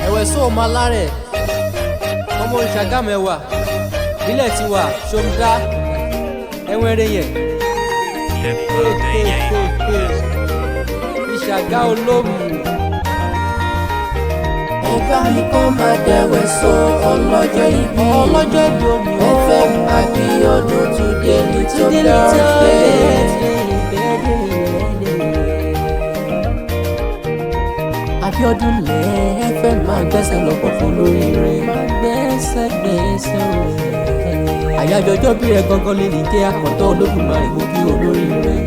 Ẹ̀wẹ̀ sóò máa lárẹ̀ ọmọ Ìṣàgámù ẹ̀wà bílẹ̀ ti wà ṣomdá ẹ̀wọ̀n eré yẹn. Happy birthday, yay on the mix. Ìṣàgá olómù. Ẹ bá mi kọ́ máa dẹ̀wẹ̀ sọ ọlọ́jọ́ ìbí. Ọlọ́jọ́ ìbí òní o. FM Abiodun, today little birthday. Abiodun lẹ́ FM máa gbẹ́sẹ̀ lọ́pọ̀ fún lórí rẹ̀. Máa gbẹ́sẹ̀ gbẹ́sẹ̀ o. Àyájọ́ ọjọ́ bí rẹ̀ gangan lè ní jẹ́ àkọ́tọ́ Olódùmarè, mo kí olórí rẹ̀.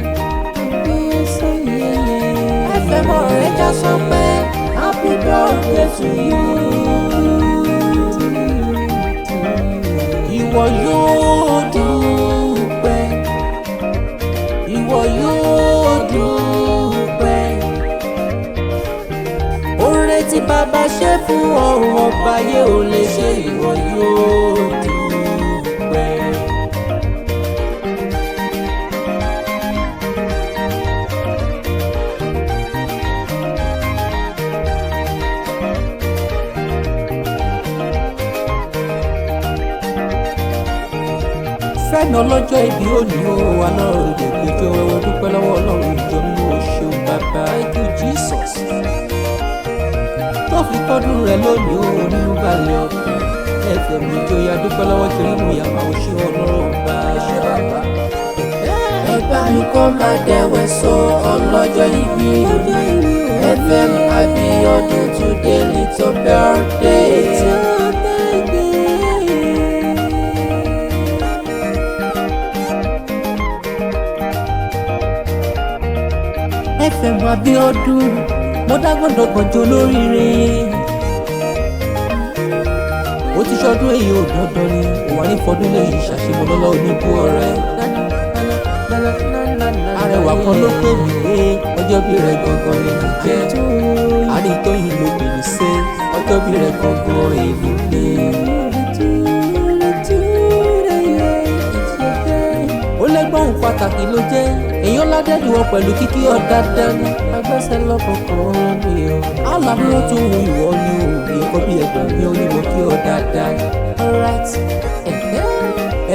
FM ọ̀rẹ́ já sọ pé happy birthday to you. Ìwọ yóò dúpẹ́, ìwọ yóò dúpẹ́. Oore tí bàbá ṣe fún ọ, ọba yẹ ò lè ṣe, ìwọ yóò dúpẹ́. Fẹ́mi ọlọ́jọ́ ìbí òní o, àná òde péjọ ẹwọ́ dúpẹ́ lọ́wọ́ Ọlọ́run ìjọ mímọ́, o ṣeun bàbá. Thank you, Jesus, tó fi kọ́dún rẹ̀ lónìí o nínú balẹ̀ ọkàn. FM ìjọya dúpẹ́ lọ́wọ́ kirimu yàmà, o ṣe Ọlọ́run bá. Ẹ bá mi kọ́ máa dẹ̀wẹ̀ sọ ọlọ́jọ́ ìbí òní. FM Abiodun, today little birthday. FM Abiodun, mo dágbọ́ndọ̀gbọ̀n jọ lóríire. Ó ti ṣọdún èyí ò dandan ni òwà ní fọdún lè ṣàṣemọ lọ́lọ́ oníbú ọ̀rẹ́. Arẹwà kan ló pè mí pé ọjọ́ bí rẹ̀ gangan lè ní jẹ́. Àríntọ́yìn ló pè mí sé ọjọ́ bí rẹ̀ gangan èyí ni. Ó lẹ́gbọ̀n pàtàkì ló jẹ́ èèyàn ládẹ́dùn wọn pẹ̀lú kíkí ọ̀dà dání. Agbẹ́sẹ̀ lọ́kọ̀ọ̀kan ni o. Aládùúró tó wù ìwọ ni o. Ìkọ́ bí ẹgbẹ̀rún ní onímọ̀ kí ọ dáadáa. Alright.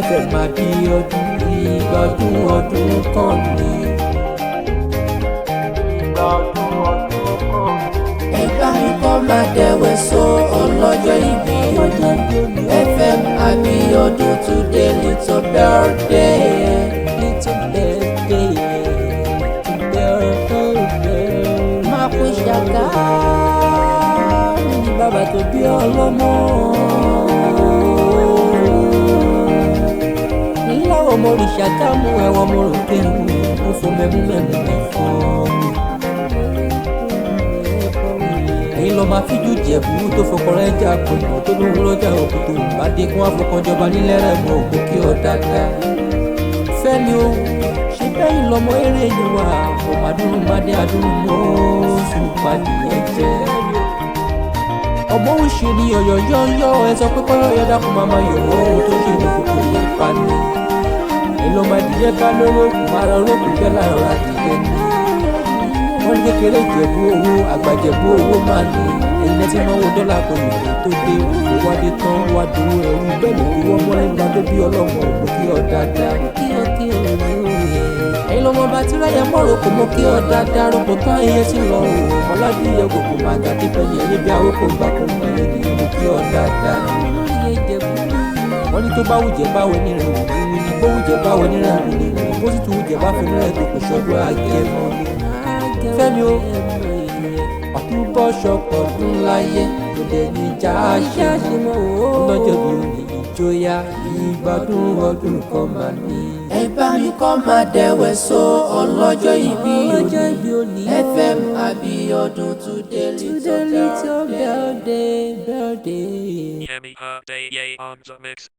FM Abiodun, ìgbádùn ọdún kan ni. Ẹ bá mi kọ́ máa dẹ̀wẹ̀ sọ ọlọ́jọ́ ìbí òní. FM Abiodun, today little birthday. Little birthday, little birthday. Máa kú ṣàkà ní bàbá tó bí ọlọ́mọ. Láwọn ọmọ òrìṣà ká mú ẹwọ́n mo rò pé mo fò mẹ́mú mẹ́mú mẹ́fọ́. Ẹ̀yin lọ́ọ́ máa fíjú jẹ̀bú tó fọkàn rẹ̀ jà pẹ̀lú tó lóun lọ́jà òkú tó ń bá dé kí wọ́n fọkàn jọba nílẹ̀ rẹ̀ mọ́ òkú kí ọ dáadáa. Fẹ́mi o, ṣe bẹ́yìn lọ́mọ eré ni wà, ọmọ àdúrú má dé àdúrú mọ́ sùn pàdé ẹ̀jẹ̀ ọmọ ń ṣe ní yọ̀yọ̀yọ̀yọ̀. Ẹ sọ pé kọ́yọ̀ yọ̀dá kó máa máa yọ̀wọ́ ohun tó ṣe ní kókó yẹn pa ni. Ẹ lọ́ máa dìyẹ ká lóró kù máa rọ rókù bẹ́ẹ̀ láàrọ̀ adìyẹ ni. Wọ́n ní kékeré ìjẹ̀bú owó àgbàjẹ̀bú owó máa ní. Ẹ̀yin lẹ́tí náwó dọ́là kò lè tó dé òkú wádé tán wá dúró ẹ̀rú bẹ́ẹ̀ ló kú wọ́n mọ́lẹ́ nígbà tó bí ọlọ́mọ òkú kí ọ dáadáa. Ẹ̀yin lọ́mọ bá tí ráyà mọ́rò kò mọ kí ọ dáadáa rògbò tán ẹyẹ tí lọ o. Ọmọládìyẹ kòkò máa ga dípẹ́ yẹn níbi àwòkọ́ gbà kó mọ ẹyẹ nìyẹn mọ kí ọ dáadáa. Wọ́n ní tó bá wùjẹ́ báwo ní rẹ̀ wù ní ní bó wùjẹ́ báwo ní rẹ̀ wù ní ní bó sì tún wùjẹ́ bá fi ní rẹ̀ tó kò ṣọdún àjẹmọ́ ni. Fẹ́mi o, ọ̀túnbọ̀ ṣọpọ̀ ọdún láyé kò dẹ̀ ní já ṣe mọ́ ọlọ́jọ́ bí òní ìjọya ìgbádùn ọdún kan máa ní. Ẹ bá mi kọ́ máa dẹ̀wẹ̀ sọ ọlọ́jọ́ ìbí òní. FM Abiodun, today little birthday. Birthday, birthday. Happy birthday, yay on the mix.